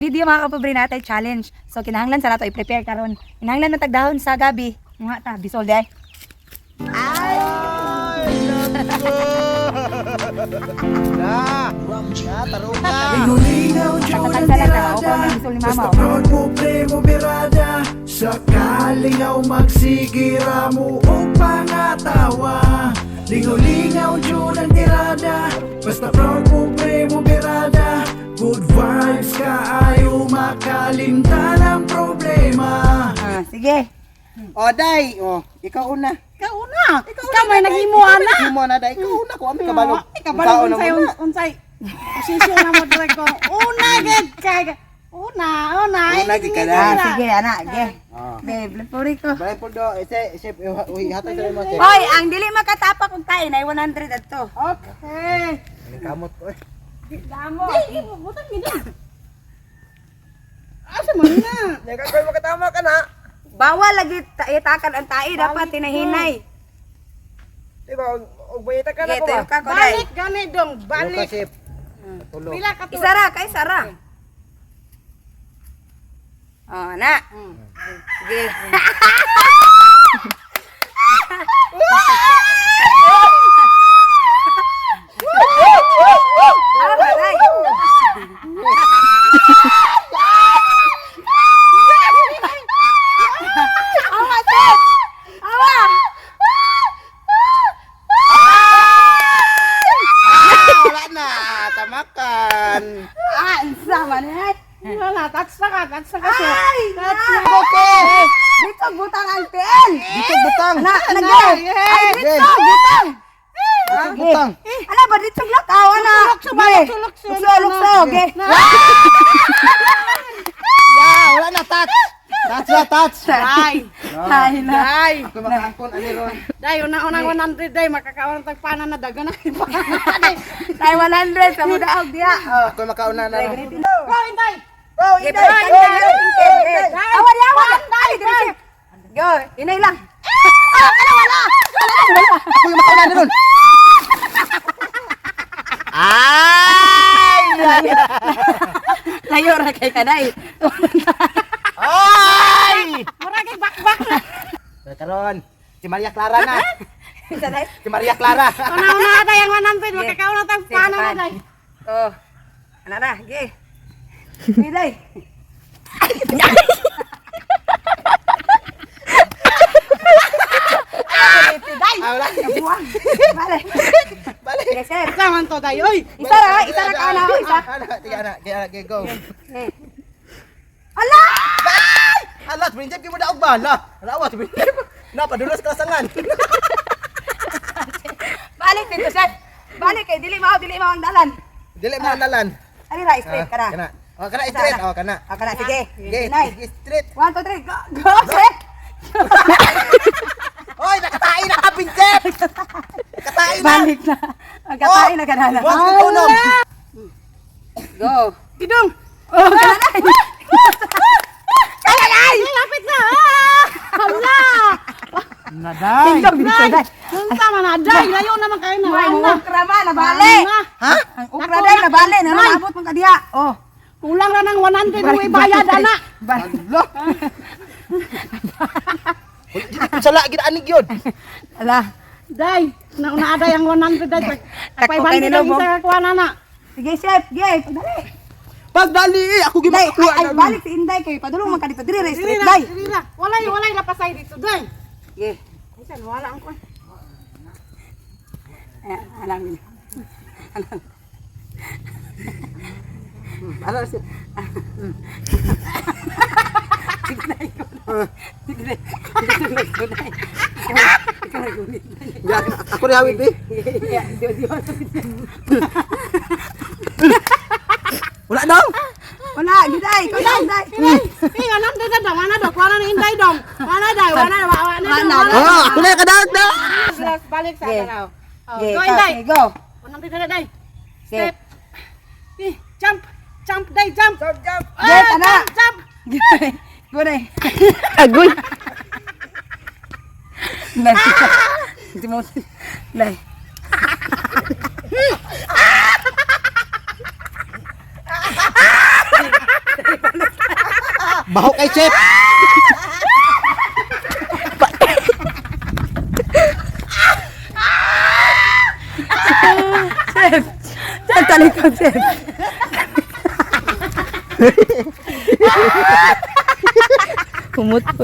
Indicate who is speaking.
Speaker 1: Video, mga kapobre, natay challenge. So kinahanglan sa nato i-prepare karon. Kinahanglan man tagdahon sa gabi. Nga ta bisol day.
Speaker 2: Na! Na, tarong ka!
Speaker 3: Lingaw jud ang
Speaker 1: Tatansa lang ta,
Speaker 3: tirada.
Speaker 1: okay ang bisol ni mama,
Speaker 3: Basta
Speaker 1: oh.
Speaker 3: proud mo pre mo birada. Sa kalingaw magsigira mo o pangatawa. Lingaw-lingaw jud ang tirada. Basta proud mo pre mo birada. Good vibes ka ayo makalimtan ang problema.
Speaker 1: Ah, sige.
Speaker 2: O, day! O, ikaw una.
Speaker 4: Ikaw una. Ikaw may naghimo ana.
Speaker 2: Himo na, day. Ikaw una ko. Ami kabalo.
Speaker 4: Ikaw kabalo unsay unsay. Posisyon na mo direk ko. Una gid kay. Una, una.
Speaker 2: Una, gid ka na.
Speaker 1: Ah, sige ana, sige.
Speaker 2: Ah.
Speaker 1: Babe, puri ko.
Speaker 2: Balay po do. Ese, ese, uy, hatag sa mo, ese.
Speaker 1: Hoy, ang dili makatapak og tae nay 100 adto.
Speaker 4: Okay.
Speaker 2: Ang kamot ko, eh.
Speaker 4: Damo. Di, butang gid. Asa man na?
Speaker 2: Neka, koy makatama ka na.
Speaker 1: Bawal lagi takan ang tae, dapat hinahinay.
Speaker 2: Di ba, og bayita ka na
Speaker 1: Sige,
Speaker 2: ko ba?
Speaker 1: tuyo ka ko day.
Speaker 4: Balik gani dong, balik.
Speaker 2: Balik. Tulo.
Speaker 4: Pila ka to?
Speaker 1: Isara kay Sara. Oh, na. Sige. Ah, balay. Awa, sis! Awa!
Speaker 2: Ah, wala na. Tamakan.
Speaker 1: Ah, ang sama na.
Speaker 4: Wala, touch na ka, touch na ka. Sir.
Speaker 1: Ay!
Speaker 4: Touch na.
Speaker 2: Okay.
Speaker 1: Dito butang ang tiil!
Speaker 2: Dito butang.
Speaker 1: Na, nag Ay, dito butang!
Speaker 2: Dito butang.
Speaker 1: Ala ba dito lakaw ana?
Speaker 4: Lukso ba?
Speaker 1: Ge.
Speaker 4: Lukso, lukso.
Speaker 1: Lukso, lukso, ge.
Speaker 2: Ya, wala na touch. Touch na touch.
Speaker 4: Day.
Speaker 1: Ay na.
Speaker 4: Day.
Speaker 2: Ako makaangkon ani ron.
Speaker 4: Day, una unang 100 day makakaon tag pana na daga na. Day.
Speaker 1: Tay 100 sa mudaog diya. Oh.
Speaker 2: Ako makauna na ron.
Speaker 4: Go, Inday.
Speaker 2: Go,
Speaker 1: Ge,
Speaker 2: Inday.
Speaker 1: go,
Speaker 2: Go,
Speaker 1: Inday.
Speaker 2: Inday.
Speaker 1: Ge, awa di awa. Ay, diri siya. Go, inay lang. Ah, kana wala. Kana wala.
Speaker 2: Ako yung makauna na ron. Ay!
Speaker 1: Layo ra kay kanay.
Speaker 2: Ay!
Speaker 4: Mura kay bakbak na.
Speaker 2: Karon, si Maria Clara na.
Speaker 1: Sanay.
Speaker 2: Si Maria Clara.
Speaker 4: Una una day ang 100 makakaon tag
Speaker 1: Sige,
Speaker 4: pana na
Speaker 1: pan.
Speaker 4: day.
Speaker 1: Oh. Ana na, ge. Inay.
Speaker 4: Day.
Speaker 2: Ah, wala.
Speaker 1: Buwang. Bale.
Speaker 2: Balik.
Speaker 1: Yes, sir.
Speaker 4: Isa man to day oy.
Speaker 1: Isa ra ka na, oh, isa.
Speaker 2: Ana, sige ana, sige ana, sige, go.
Speaker 1: Eh. Ala!
Speaker 2: Ay! Ala, Prinjep kimo daog ba? Ala, rawa si Prinjep. Na padulos ka sangan.
Speaker 1: Balik dito, sir. Balik kay dili mao ang dalan.
Speaker 2: Dili mo dalan.
Speaker 1: Ali ra straight ka na.
Speaker 2: Kana. Oh, kana straight. Oh, kana.
Speaker 1: Ah, kana sige.
Speaker 2: Sige,
Speaker 1: Inay.
Speaker 2: sige, straight.
Speaker 1: 1 2 3 go. Go, sir.
Speaker 2: Oy, nakatain na ka, Prinjep. Nakatain na.
Speaker 1: Balik na. Magkatain na kanana.
Speaker 2: Wag ko tunom.
Speaker 1: Go.
Speaker 4: Gidong.
Speaker 1: Oh, kananay. Kananay.
Speaker 4: Lapit na. Ah! Hala.
Speaker 2: Naday.
Speaker 1: Tindog dito, day.
Speaker 4: Unsa man na day, layo naman kayo na.
Speaker 1: May
Speaker 4: Wala.
Speaker 1: ukra ba nabali?
Speaker 4: Wala.
Speaker 2: Ha?
Speaker 1: Ang ukra day nabali, na naabot man ka diha. Oh.
Speaker 4: Kulang ra ng 100 mo ibayad ana.
Speaker 1: Balik.
Speaker 2: Ala. Sala gid anig yun.
Speaker 1: Ala.
Speaker 4: Day, nauna day ang 100 day.
Speaker 1: Tako kay
Speaker 4: 500 ang
Speaker 1: nilobong.
Speaker 4: isa ka kuha na na.
Speaker 1: Sige, chef. Ge, dali.
Speaker 2: Pagdali, eh, ako
Speaker 1: Day,
Speaker 2: gimakakuha
Speaker 1: ay, ay,
Speaker 2: na.
Speaker 1: balik si Inday kay padulong man ka dito. Diri ra
Speaker 4: Dili
Speaker 1: straight
Speaker 4: ra,
Speaker 1: day.
Speaker 4: dili ra. Walay, walay lapasay dito day.
Speaker 1: Ge.
Speaker 4: Bisan wala ang kuha.
Speaker 1: Eh, alam.
Speaker 2: Ala si
Speaker 1: Sige.
Speaker 2: Ya, ako rin hawid eh. Wala daw.
Speaker 1: Wala, giday, ikaw na, Inday.
Speaker 4: Eh, 100 na daw, wala daw, kuha na ni Inday dong. Wala daw, wala wala wala.
Speaker 1: Wala
Speaker 4: wala.
Speaker 2: Ah, ako na kadaog na.
Speaker 4: Balik sa
Speaker 1: Ge.
Speaker 4: tanaw. Oh,
Speaker 1: Ge,
Speaker 4: go
Speaker 1: ikaw,
Speaker 4: Inday.
Speaker 1: sige, go.
Speaker 4: 100 na day.
Speaker 1: Ge.
Speaker 4: Step. Eh, jump. Jump day, jump.
Speaker 2: Jump, jump.
Speaker 1: Ge,
Speaker 4: Ah,
Speaker 1: tana.
Speaker 4: jump, jump.
Speaker 1: Ge, go na. Agoy. Nay. Di mo. Nay.
Speaker 2: Baho kay chef.
Speaker 1: Chef! Chef, talikod, chef.
Speaker 5: Kumot po.